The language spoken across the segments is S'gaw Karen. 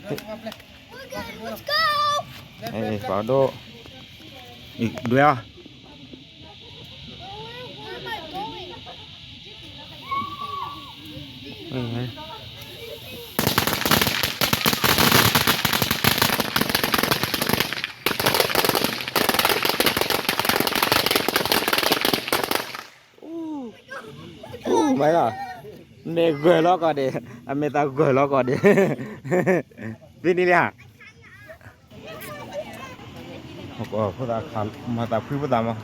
ပှၤဒိၣ်, ဒွဲၣ်အီၤ, မ့ၢ်ဂၢၢ်လီၤကီးဒံး, အမ့ၢ်သးဂၢၢ်လီၤကီးဒံး, ဖဲန့ၣ်လံဧါ, ဖိသၣ်, မၤသးဖှံဖိသၣ်မး,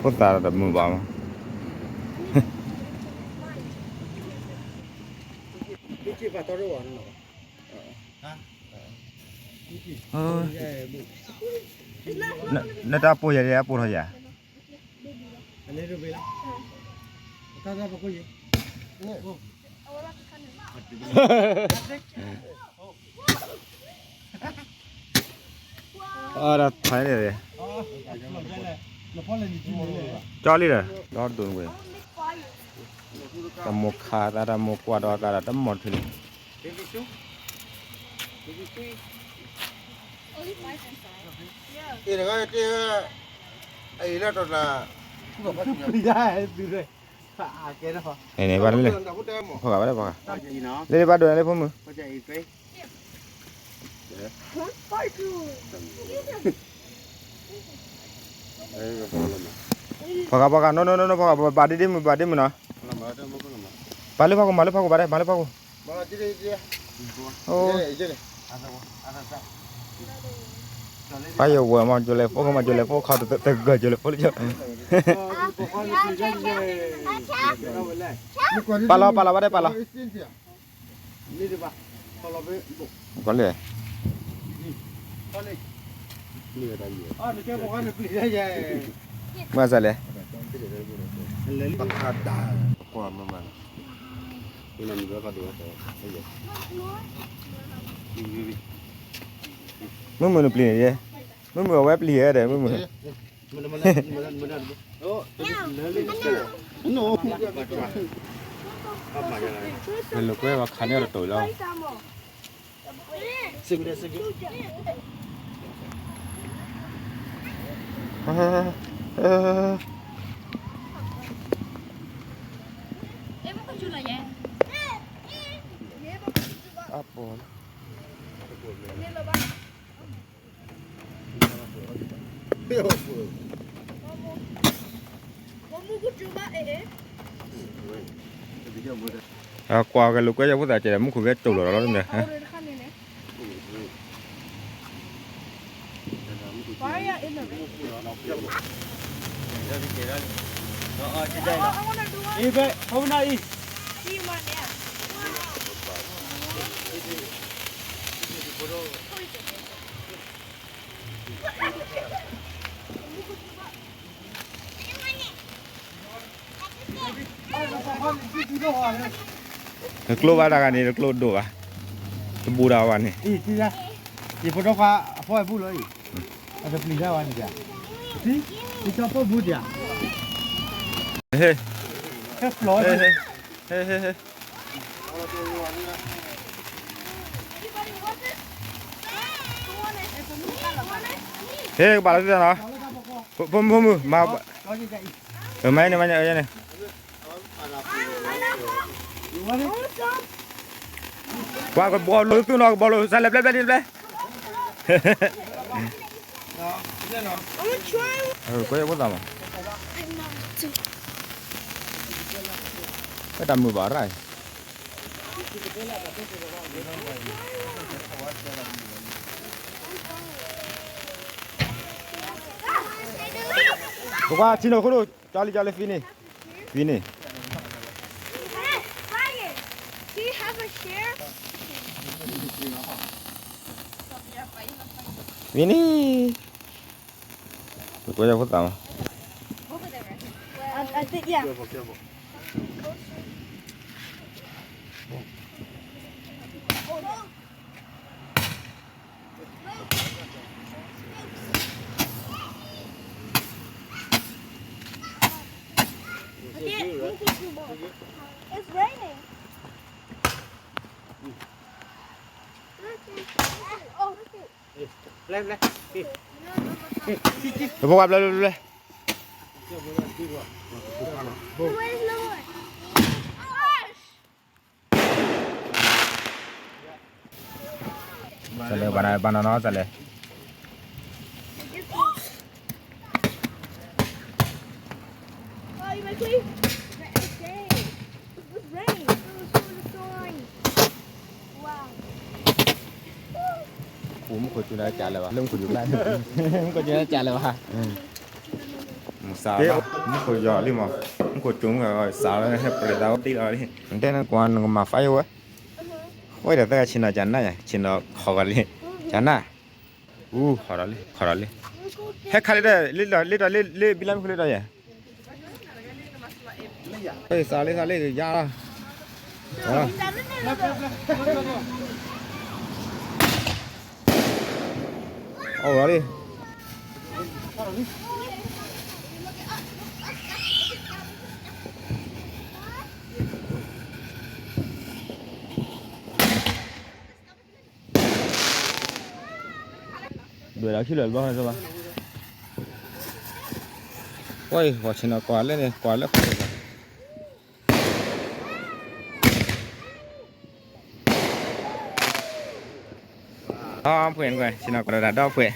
ဖိသၣ်တမုာ်ဘၣ်မး, နတၢ်ပိာ်ယၤဒ်အပိာ်ထီၣ်ယၤ အဒၣ်ဖဲန့ၣ်, ကၠီလံဒီး ဒီဒိၣ်ဝဲ, တမိၢ်ခးသး တမိၢ်ကွၢ်ဒီးသးဒီး တမိၢ်တဖုန့ၣ်, ဘၣ်လၢ, လၢဘၣ်ဒိးန့ၢ်လၢဖိမုၣ်, ဖီဂၤဖီဂၤ no no no no ဖီဂၤ ဘၣ်ဒ့ဒ့မုၣ် ဘၣ်ဒ့မုၣ်နီၤ, မၤလၢဖီခိၣ် မၤလၢဖီခိၣ် ဘၣ်ဒ့ မၤလၢဖီခိၣ်, ပှၤယဝဲမၤကၠိလဲၤဖိ မၤကၠိလဲၤဖိခီ တဂၢၢ်ကၠိလဲၤဖိလၢကၠိ, ပာ်လီၤ ပာ်လီၤ ဘၣ်ဒ့ ပာ်လီၤ ကီးလဲၣ်, မၤစၢ်လဲၣ်, မုၢ်မုၢ်နပျံၤန့ၣ်, မုၢ်မုၢ်နပျံၤန့ၣ်, မုၢ်မုၢ်အဝဲပျံၤဧါဒီး မုၢ်မုၢ် လိာ်ကွဲ ပှၤခးန့ၢ်အီၤတတိၤလီၤ, အပီၤ အကွၢ်က့ၤလိာ်ကွဲ ယဖိသၣ်ကဲဒီး မူခိၣ်ကဲတိာ်လီၤလီၤလီၤန့ၣ်, Ê, တကျိဘၣ်တၢ်ဂၤန့ၣ် တကျိဒိၣ်ဘၣ်, တဘူးတၢ်ဘၣ်န့ၣ်, ယဖိဒိၣ်ခွါအဖီၣ်အဘူးလီၤအံၤ, အတပျံၤတၢ်ဘၣ်န့ၣ်, ယဖိဘူးတၢ်, ဟဲ, ဟဲဖျိး, ဟဲ, ဟဲ, ဟဲ, ဟဲ ဟဲကဘၣ်လီၤသ့ၣ်နီၤ, ဖိမုၣ်, မၤ, မၤန့ၣ်, မၤန့ၣ်, န့ၣ်, ပှၤကဘီလိာ်သုနီၤ, ကဘီလိာ်, စးလဲၣ်, ပျဲ, ပျဲ, ပျဲ, ပျဲ, ကွဲးဖိသၣ်မး, ဝဲတၢ်မုာ်ဘၣ်ရၣ်အံၤ ပကွၢ်ထံနိၣ်ခိၣ်ဒိၣ်, ကၠီလံ, ကၠီလံ, ဖံန့ၣ်, ဖံန့ၣ်, ဖံန့ၣ်, ပကွဲးဖိသၣ်မး, ပပှၤဘျီဘျီဘျီ စလဲၤဘၣ်နၤဘၣ်နီၤနီၤ စလဲၤ မူခိၣ်ကၠူန့ၣ် ကလဲၤဘၣ် လၢမူခိၣ်ကၠူန့ၣ် မူခိၣ်ကၠူန့ၣ် ကလဲၤဘၣ် မူစး မူခိၣ်ယီၤလံမး မူခိၣ်ကၠူမး စးလၢဟဲပရံးသးဝဲတံၢ်လီၤလံ နတဲနကွၢ်နကမၤဖးယံၤဝဲ ဝဲဒီးသၢဂၤဆ့ၣ်နီၤကနၣ်ယၤ ဆ့ၣ်နီၤခီဂီၤလံ ကနၣ် အူ ခီဒီးလံ ခီဒီးလံ ဟဲခါလံဒီး လံဒီး လံဒီး လံ လံ ဘံလါမူခိၣ်လံဒီးယဲ စးလံ စးလံ ယါလီၤ အိၣ်လီၤလံ ဒွဲၣ်လီၤခံလၢာ်ဘျီန့ၣ်ဘၣ် ဝဲ ပှၤဆ့ၣ်နီၤကွၢ်လၢန့ၣ် ကွၢ်လၢ ဒီဖှဲးန့ၣ်ကွၢ် ဆ့ၣ်နီၤကွၢ်ဒီးဒီဖှဲး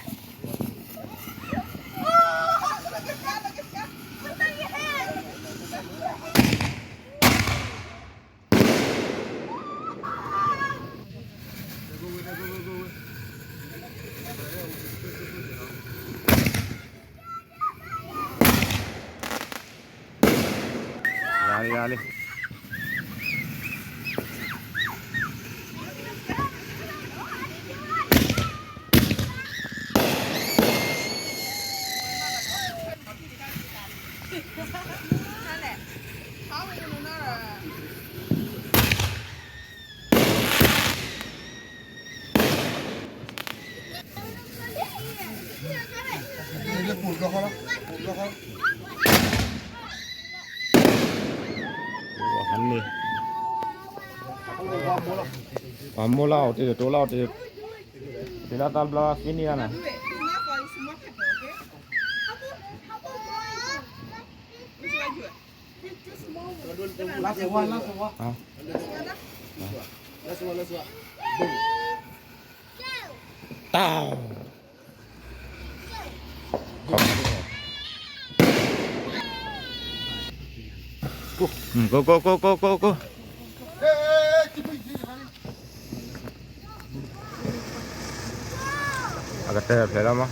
ယါလံ ယါလံ ပှၤမိၢ်လၢ်အီၣ်တ့ၢ်တတိၤလၢအီၣ်တ့ၢ် တ့ၢ်လၢတၢ်ဘျီသ့န့ၢ်လီၤနၤ တၢ် ကိၢ် ကိၢ် ကိၢ် ကိၢ် ကိၢ် အကတၢၢ်ဖျဲးလီၤမး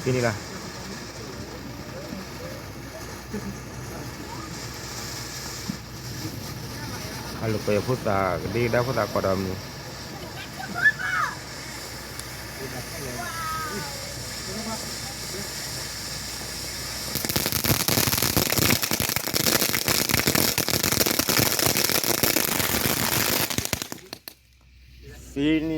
ဖဲန့ၣ်လီၤ အလူၤကွဲးဖိသၣ်ကဒံကဒါဖိသၣ်ကီၢ်ဒီးမုၢ် ဖဲန့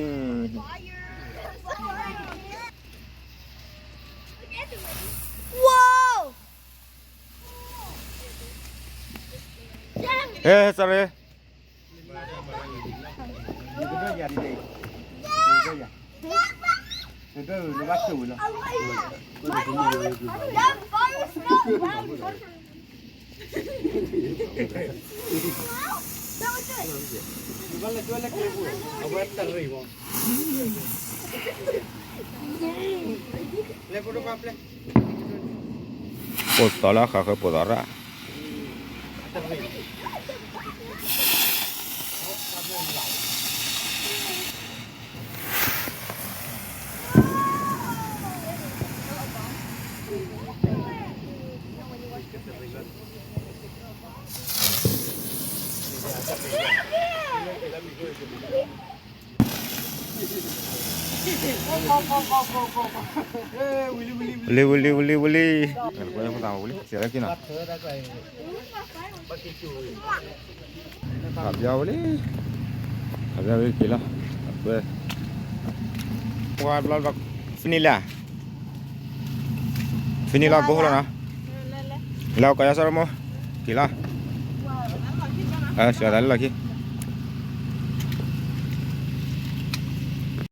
ၣ် ဟဲ sorry ပိာ်သီလၢဃးဃၢၤပိာ်သီရၣ် ဝံၤလံ ဝံၤလံ ဝံၤလံ ဝံၤလံ ဝံၤလံ စံးလၢက့ၤနီၤ ခးပယီၤဝဲလံ ခးပယီၤဝဲက့ၤလီၤ အကွဲ ပှၤဘျီဘျီ ဖဲန့ၣ်လၢ ဖဲန့ၣ်လီၤ ဘိလီၤနီၤ လီၤကီၢ်ယါစီၤရမိၢ် က့ၤလီၤ စှၤသးလၢလီၢ်ခံ